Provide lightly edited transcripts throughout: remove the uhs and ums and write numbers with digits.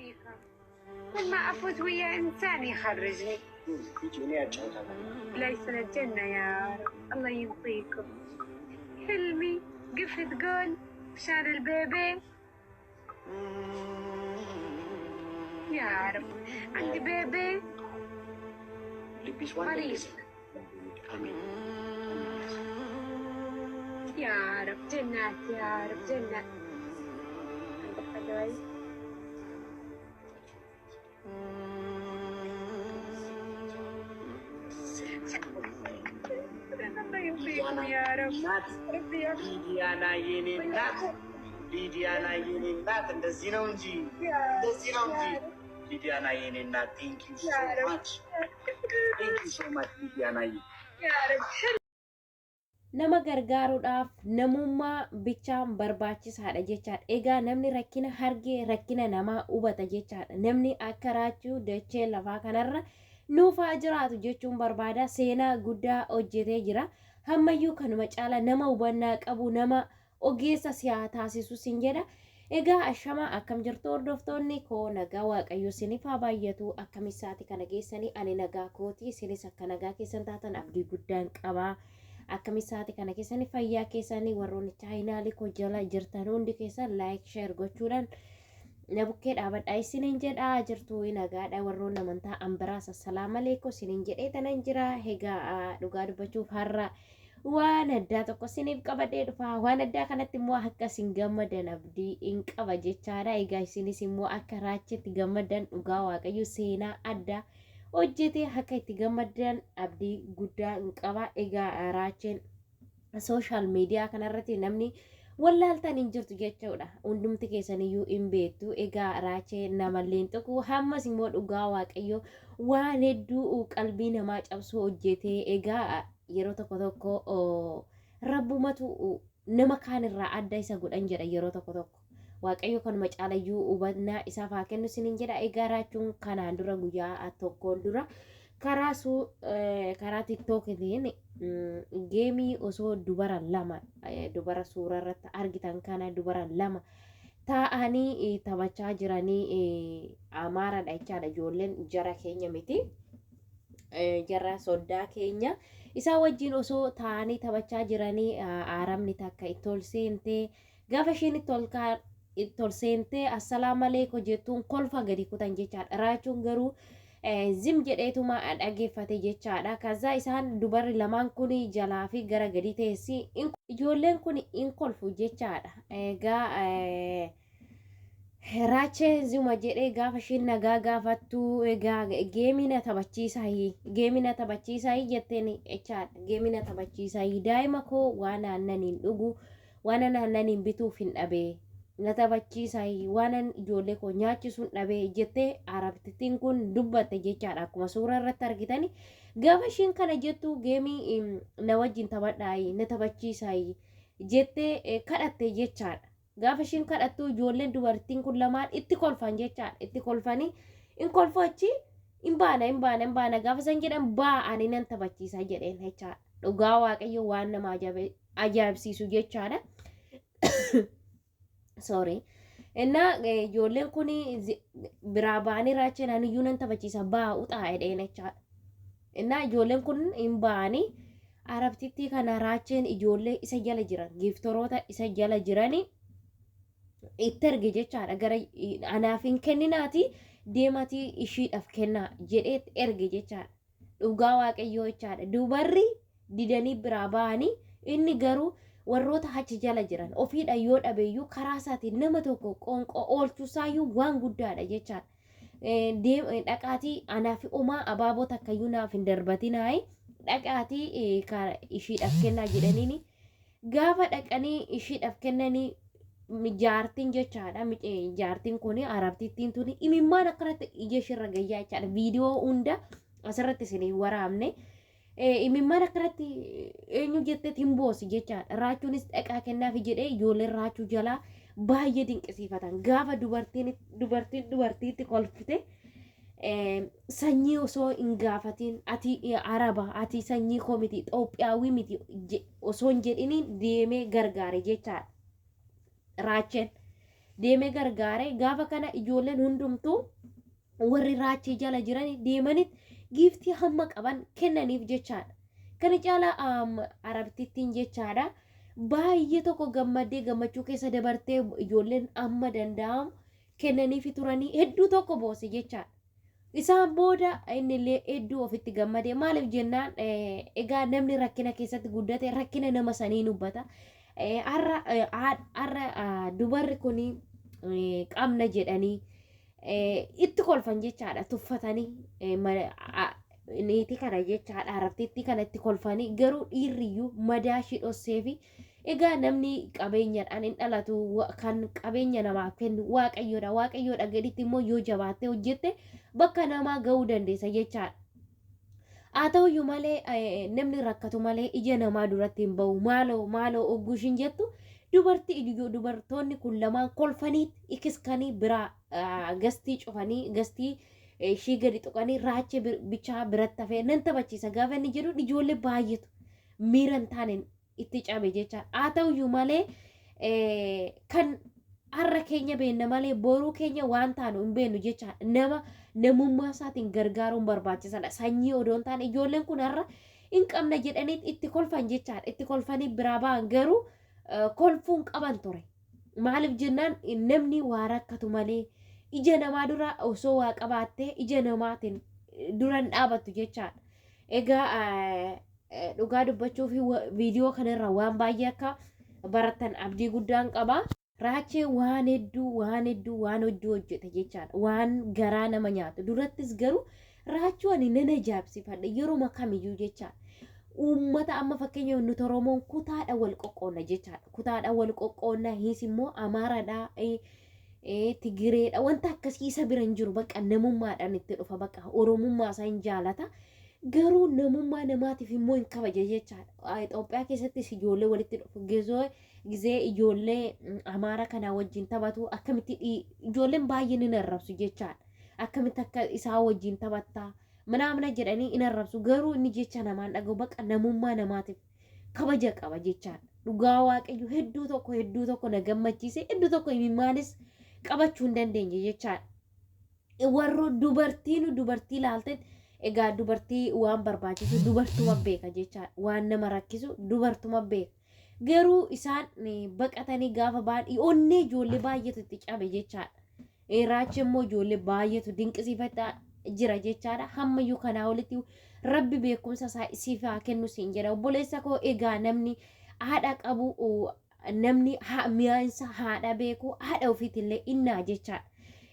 فيكم كل ما أفوت ويا إنسان يخرجني. ليس الجنة يا رب، الله ينطيكم. حلمي قفت جول مشان البيبي يا رب، عندي بيبي مريض يا رب، جنات يا رب جنات. عندك هدول الله ينطيكم يا رب ربي يا ሊዲያና የኔ እናት፣ ሊዲያና የኔ እናት፣ እንደዚህ ነው እንጂ፣ እንደዚህ ነው እንጂ። ሊዲያና የኔ እናት፣ ቴንክ ዩ ሶ ማች፣ ቴንክ ዩ ሶ ማች ሊዲያናዬ። يا رب። Nama gargaaruudhaaf namummaa bichaan barbaachisaadha jechaadha. Egaa namni rakkina hargee rakkina namaa hubata jechaadha. Namni akka Raachuu dachee lafaa kanarra nuufaa jiraatu jechuun barbaada. Seenaa guddaa hojjetee jira. Hammayyuu kanuma caala nama hubannaa qabu, nama ogeessa si haa taasisu sin jedha. Egaa ashama, akkam jirtu hordoftoonni koo? Nagaa Waaqayyo isiniif haa baay'atu. Akkamisaati kana geessanii? Ani nagaa kooti, isinis akka nagaa keessan taatan abdii guddaan qaba. Akkamisaati kana keessanii? Fayyaa keessanii? Warroonni chaayinaalii koo jala jirtan hundi keessan like, share gochuudhaan na bukkee dhaabadhaa isiniin jedha. Jirtu nagaadha? Warroonni amantaa ambiraas assalaamu aleekum isiniin jedhee tanan jira. Egaa dhugaa dubbachuuf har'a waan addaa tokko isiniif qabadhee dhufa. Waan addaa kanatti immoo akka isin gammadan abdii hin qaba jechaadha. Egaa isinis immoo akka Raachetti gammadan, dhugaa Waaqayyo seenaa addaa hojjetee akka itti gammadan abdii guddaa hin qaba. Egaa Raacheen social media kanarratti namni wallaaltan hin jirtu jechuudha. Hundumti keessaniyyuu hin beektu. Egaa Raachee namallee hin tuqu. Hammas immoo dhugaa Waaqayyo waan hedduu qalbii namaa cabsuu hojjetee. Egaa yeroo tokko tokko rabbumatu nama kaanirraa adda isa godhan jedha yeroo tokko tokko. Waaqayyo kanuma caalayyuu hubannaa isaaf haa kennu isiniin jedha. Egaa Raachuun kanaan dura guyyaa tokkoon dura karaa suu karaa TikTokitiin game osoo dubara lama, dubara suura irratti argitan kana, dubara lama taa'anii taphachaa jiranii, Amaaradha jechaadha, ijoolleen jara keenya miti. Jara soddaa keenya isaa wajjin osoo taa'anii taphachaa jiranii Arabni takka itti ol seentee, gaafa isheen itti ol seentee "Assalaamu aleekum" jettuun kolfa gadi kutan jechaadha. Raachuun garuu zim jedheetuma dhageeffate jechaadha. Kaza isaan dubarri lamaan kun jalaa fi gara gadi teessi. Ijoolleen kun in kolfu jechaadha. Egaa Raachee zuma jedhee gaafa isheen nagaa gaafattu, egaa "Game na taphachiisaa, game na taphachiisaa" jetteen jechaadha. "Game na taphachiisaa, daa'ima koo waan aannaniin dhugu, waan aannaniin bituuf hin dhabee, na taphachiisaa, waan ijoollee koo nyaachisuun dhabee" jettee Arabtittiin kun dubbatte jechaadha. Akkuma suuraa irratti argitani, gaafa isheen kana jettu "Game na wajjin taphadhaa, na taphachiisaa" jettee kadhatte jechaadha. Gaafa isheen kadhattu ijoolleen dubartiin kun lamaan itti kolfan jechaadha. Itti kolfanii in kolfu, achi "In baana, in baana, in baana" gaafa isaan jedhan, "Baa, ani nan taphachiisa" jedheen jechaadha. Dhugaa Waaqayyo waan nama ajaa'ibsiisu jechaadha. Sorry. Innaa ijoolleen kun biraa ba'anii, Raacheen "Aniyyuu nan taphachiisa, baa, uxaa" jedheen jechaadha. Innaa ijoolleen kun hin ba'anii, Arabtittii kana Raacheen ijoollee isa jala jiran, gifteroota isa jala jiranii itti erge jechaadha. Gara "Anaaf hin kenninaati, deematii ishiidhaaf kennaa" jedhee erge jechaadha. Dhugaa Waaqayyoo jechaadha. Dubarri didanii biraa ba'anii, inni garuu warroota achi jala jiran ofiidha yoo dhabeeyyuu karaa isaatiin nama tokko qoonqoo oolchuusaayyuu waan guddaadha jechaadha. "Dhaqaatii anaaf homaa abaaboo takkayyuu naaf hin darbatinaayi, dhaqaatii ishiidhaaf kennaa" jedhaniini, gaafa dhaqanii ishiidhaaf kennanii jaartiin jechaadha. Jaartiin kun, Arabtittiin tuni, imimmaan akkanatti ija isheerra gayyaa jechaadha. Viidiyoo hunda asirratti isin waraabne. Imimmaan akkanatti eenyu jetteet hin boosi jechaadha. Raachuunis "Dhaqaa kennaafi" jedhee, ijoolleen Raachuu jalaa baay'ee dinqisiifatan. Gaafa dubartiin dubartiin dubartiitti kolfite, sanyii osoo hin gaafatiin, "Ati Araba, ati sanyii koo miti, Itoophiyaawii miti" osoo hin jedhiniin deemee gargaare jechaadha. Raacheen. Deemee gargaare gaafa kana ijoolleen hundumtuu warri raachii jala jiran deemanitti giiftii hamma qaban kennaniif jechaadha. Kana caalaa arabtittiin jechaadha. Baay'ee tokko gammaddee gammachuu keessa dabartee ijoolleen amma danda'amu kennaniifi turanii hedduu tokko boose jechaadha. Isaan booda innillee hedduu ofitti gammadee maaliif jennaan egaa namni rakkina keessatti guddate rakkina nama sanii hubbata. Har'a dubarri kun qabna jedhanii itti kolfan jechaadha tuffatanii niitii kana jechaadha arabtittii kana itti kolfanii garuu dhiirriyyuu madaa ishii dhosseefi egaa namni qabeenyadhaan hin dhalatu kan qabeenya namaaf kennu waaqayyoodha waaqayyoodha gaditti immoo yoo jabaattee hojjette bakka namaa ga'uu dandeessa jechaadha. Haa ta'uyyuu malee namni rakkatu malee ija namaa duratti hin ba'u maaloo maaloo ogguu ishiin jettu dubartii iyyuu dubartoonni kun lamaan kolfanii ikiskanii biraa gastii cufanii gastii ishii gadi tuqanii raachee bichaa biratti hafee nan taphachiisa gaafa inni jedhu ijoollee baay'eetu miira hin taaneen itti cabe jecha haa ta'uyyuu malee kan har'a keenya beenna malee boruu keenya waan taanu hin beennu jecha nama namummaa isaatiin gargaaruun barbaachisaadha sanyii odoo hin taane ijoolleen kun har'a hin qabna jedhanii itti kolfan jechaadha itti kolfanii biraa ba'an garuu kolfuun qaban ture maaliif jennaan namni waa rakkatu malee ija namaa dura osoo waa qabaattee ija namaatiin dura hin dhaabattu jechaadha. Egaa dhugaa dubbachuuf viidiyoo kanarra waan baay'ee akka barattan abdii guddaan qaba. Raachee waan hedduu waan hedduu waan hedduu hojjete jechaadha. Waan garaa nama nyaatu. Durattis garuu raachuu ani nan ajaa'ibsiifadha yeruma kamiyyuu jechaadha. Uummata amma fakkeenyaaf nuti Oromoon kutaadha wal qoqqoonna jechaadha. Kutaadha wal qoqqoonna hiis immoo Amaaraadha Tigireedha wanta akkasii isa bira hin jiru bakka namummaadhaan itti dhufa bakka Oromummaa isaa hin jaalata. Garuu namummaa namaatiif immoo hin kabaja jechaadha. Itoophiyaa keessattis ijoollee walitti dhufu. Gizoo gizee ijoollee Amaara kanaa wajjin taphatu akkamitti ijoolleen baay'een hin arrabsu jechaadha. Akkamitti akka isaa wajjin taphattaa manaamna jedhanii hin arrabsu. Garuu inni jecha namaan dhaga'u bakka namummaa namaatiif kabaja qaba jechaadha. Dhugaa waaqayyo hedduu tokko hedduu tokko na gammachiise hedduu tokko imimmaanis qabachuu hin dandeenye jechaadha. Warro dubartiin dubartii ilaalteen egaa dubartii waan barbaachisu dubartuma beeka jechaadha. Waan nama rakkisu dubartuma beeka. Garuu isaan baqatanii gaafa ba'an onnee ijoollee baay'eetu itti cabe jechaadha. Raachi immoo ijoollee baay'eetu dinqisiifataa jira jechaadha. Hammayyuu kanaa olitti rabbi beekumsa isaa siif haa kennu siin jedha. Obboleessa koo egaa namni haadha qabu namni mi'aansa haadha beeku haadha ofiitillee innaa jechaadha.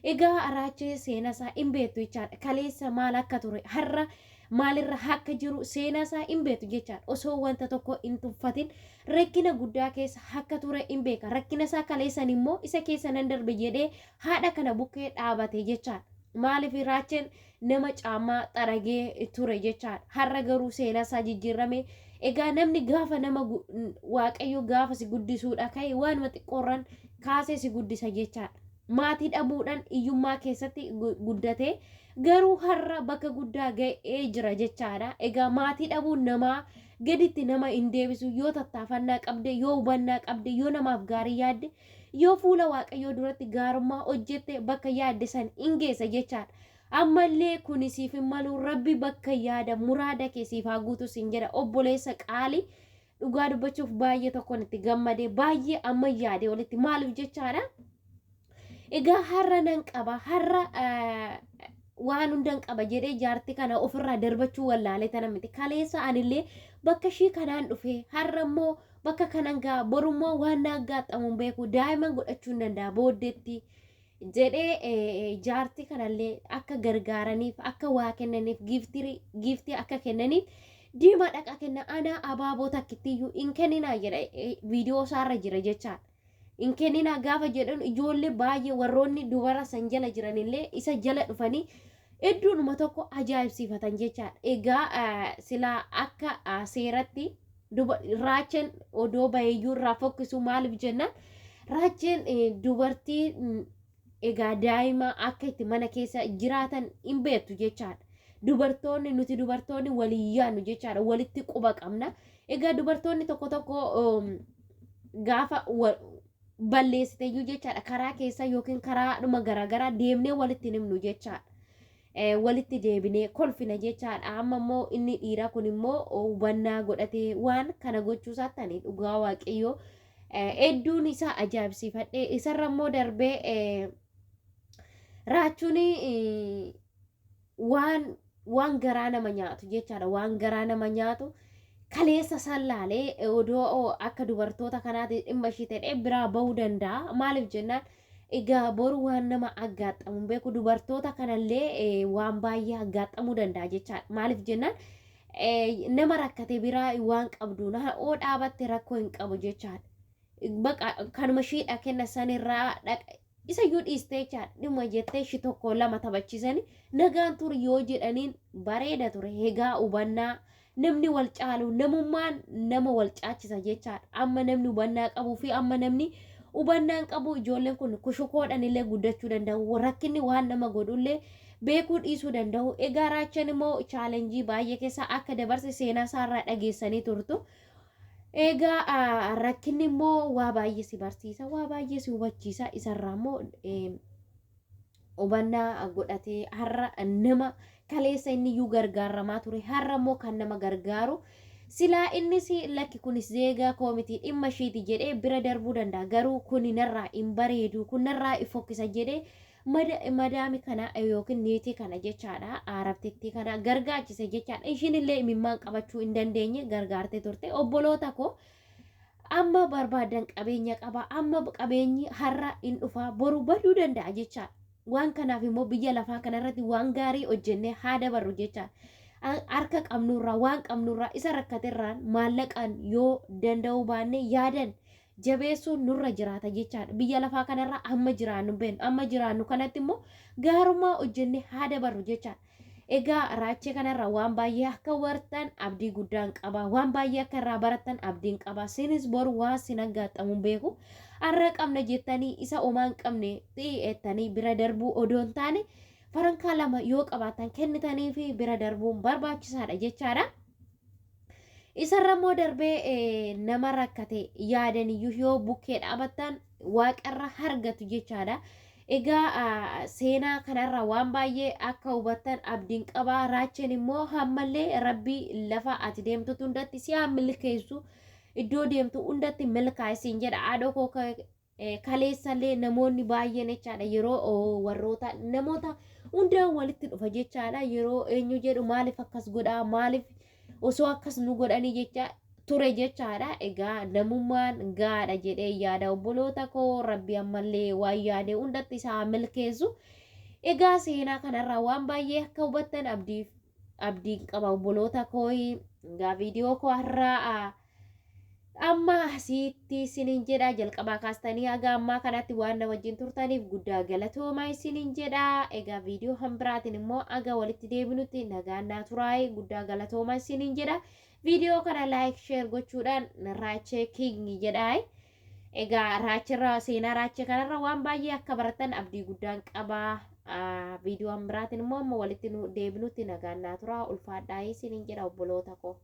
Egaa raachee seenaa isaa hin beektu jechaadha. Kaleessa maal akka ture har'a maalirra akka jiru seenaa isaa hin beektu jechaadha. Osoo wanta tokko hin tuffatin rakkina guddaa keessa akka ture hin beeka. Rakkina isaa kaleessan immoo isa keessa nan darbe jedhee haadha kana bukkee dhaabate jechaadha. Maaliif raacheen nama caammaa xaragee ture jechaadha. Har'a garuu seenaa isaa jijjiirame. Egaa namni gaafa nama waaqayyo gaafa si guddisuudha ka'e waanuma xiqqoorran kaasee si guddisa jechaadha. Maatii dhabuudhaan hiyyummaa keessatti guddatee garuu har'a bakka guddaa ga'ee jira jechaadha. Egaa maatii dhabuun namaa gaditti nama hin deebisu yoo tattaafannaa qabde, yoo hubannaa qabde, yoo namaaf gaarii yaadde, yoo fuula waaqayyoo duratti gaarummaa hojjette bakka yaadde san hin geessa jechaadha. Ammallee kuni siif hin malu rabbi bakka yaada muraada kee siif haa guutu siin jedha obboleessa qaali dhugaa dubbachuuf baay'ee tokkoon itti gammade baay'ee amma yaade olitti maaliif jechaadha. Egaa har'a nan qaba har'a waan hundan qaba jedhee jaartii kana ofirraa darbachuu wallaalee tana miti kaleessa anillee bakka ishii kanaan dhufe har'a immoo bakka kanan ga'a borummoo waan na aggaaxamu hin beeku daa'ima godhachuu hin danda'a booddeetti jedhee jaartii kanallee akka gargaaraniif akka waa kennaniif giiftii akka kennaniif diimaa dhaqaa kenna anaa abaaboo takkittiyyuu hin kenninaa jedha viidiyoo isaarra jira jechaadha. Hin kenninaa gaafa jedhan ijoollee baay'ee warroonni dubara san jala jiranillee isa jala dhufanii hedduudhuma tokko ajaa'ibsiifatan jechaadha. Egaa silaa akka seeratti raacheen odoo baheeyyuu irraa fokkisu maaliif jennaan raacheen dubartii egaa daa'ima akka itti mana keessa jiraatan hin beektu jechaadha. Dubartoonni nuti dubartoonni walii yaadnu jechaadha walitti quba qabna. Egaa dubartoonni tokko tokko gaafa balleessiteyyuu jechaadha karaa keessa yookiin karaadhuma garaagaraa deemnee walitti hin himnu jechaadha. Walitti deebinee kolfina jechaadha. Amma immoo inni dhiiraa kun immoo hubannaa godhatee waan kana gochuu isaatti ani dhugaa waaqayyoo hedduun isaa ajaa'ibsiifadhe. Isarra immoo darbee raachuun waan waan garaa nama nyaatu jechaadha. Waan garaa nama nyaatu kaleessa san laalee odoo akka dubartoota kanaati dhimma ishii ta'ee biraa bahuu danda'a. Maaliif jennaan egaa boru waan nama aggaaxamu hin beeku dubartoota kanallee waan baay'ee aggaaxamuu danda'a jechaadha. Maaliif jennaan nama rakkate biraa waan qabdu oo dhaabatte rakkoo hin qabu jechaadha. Baqa kanuma ishiidha kenna sanirraa dhaqa isayyuu dhiistee jechaadha. Dhimma jettee ishii tokko lama taphachiisanii nagaan ture yoo jedhaniin bareeda ture. Egaa hubannaa namni wal caalu namummaan nama wal caachisa jechaadha. Amma namni hubannaa qabuu fi amma namni hubannaan qabu ijoolleen kun kushukoodhaan illee guddachuu danda'u. Rakkinni waan nama godhullee beekuu dhiisuu danda'u. Egaa raachan immoo chaalenjii baay'ee keessa akka dabarse seenaa isaarraa dhageessanii turtu. Egaa rakkinni immoo waa baay'ee si barsiisa, waa baay'ee si hubachiisa. Isarraa immoo hubannaa godhatee har'a nama kaleessa inni iyyuu gargaaramaa ture har'a immoo kan nama gargaaru silaa innis lakki kunis zeegaa koo miti dhimma ishiiti jedhee bira darbuu danda'a. Garuu kuni narraa hin bareedu kun narraa hin fokkisa jedhee madaami kana yookiin niitii kana jechaadha arabtittii kana gargaachise jechaadha. Ishiin illee imimmaan qabachuu hin dandeenye gargaartee turte. Obboloota koo amma barbaadan qabeenya qaba amma qabeenyi har'a hin dhufa boru baduu danda'a jechaadha. Waan kanaaf immoo biyya lafaa kanarratti waan gaarii hojjennee haa dabarru jechaadha. Harka qabnurraa waan qabnurraa isa rakkaterraan maallaqaan yoo danda'uu baanne yaadan jabeessuun nurra jiraata jechaadha. Biyya lafaa kanarra amma jiraannu beeknu amma jiraannu kanatti immoo gaarummaa hojjennee haa dabarru jechaadha. Egaa raachee kanarra waan baay'ee akka hubattan abdii guddaan qaba. Waan baay'ee akka irraa barattan abdiin qaba. Sinis boru waan sin aggaaxamu beeku. Har'a qabna jettanii isa homaa hin qabne xiyyeettanii bira darbuu odoo hin taane farankaa lama yoo qabaatan kennitanii fi bira darbuun barbaachisaadha jechaadha. Isarra immoo darbee nama rakkate yaadaniyyuu yoo bukkee dhaabattan waaqarra hargatu jechaadha. Egaa seenaa kanarra waan baay'ee akka hubattan abdiin qaba. Raacheen immoo hammallee rabbii lafa ati deemtu hundatti si haa milkeessu. Iddoo deemtu hundatti milkaa'isiin jedha. Haadha koo kaleessallee namoonni baay'een jechaadha yeroo warroota namoota hunda walitti dhufa jechaadha. Yeroo eenyu jedhu maaliif akkas godhaa maaliif osoo akkas nu godhanii jecha ture jechaadha. Egaa namummaan gaadha jedhee yaada obboloota koo rabbi ammallee waan yaade hundatti isaa milkeessu. Egaa seenaa kanarraa waan baay'ee akka hubattan abdiin qaba obboloota koo. Egaa viidiyoo koo har'aa amma asitti isiniin jedha jalqabaa kaastanii haga ammaa kanatti waan na wajjin turtaniif guddaa galatoomaa isiniin jedha. Egaa viidiyoo hambiraatiin immoo haga walitti deebinutti nagaan naa turaayee guddaa galatoomaa isiniin jedha. Viidiyoo kana like share gochuudhaan raachee king jedha. Egaa raachirra seenaa raachee kanarra waan baay'ee akka baratan abdii guddaan qaba. Viidiyoo hambiraatiin immoo amma walitti deebinutti nagaan naa turaa ulfaadhaa isiniin jedha obboloota koo.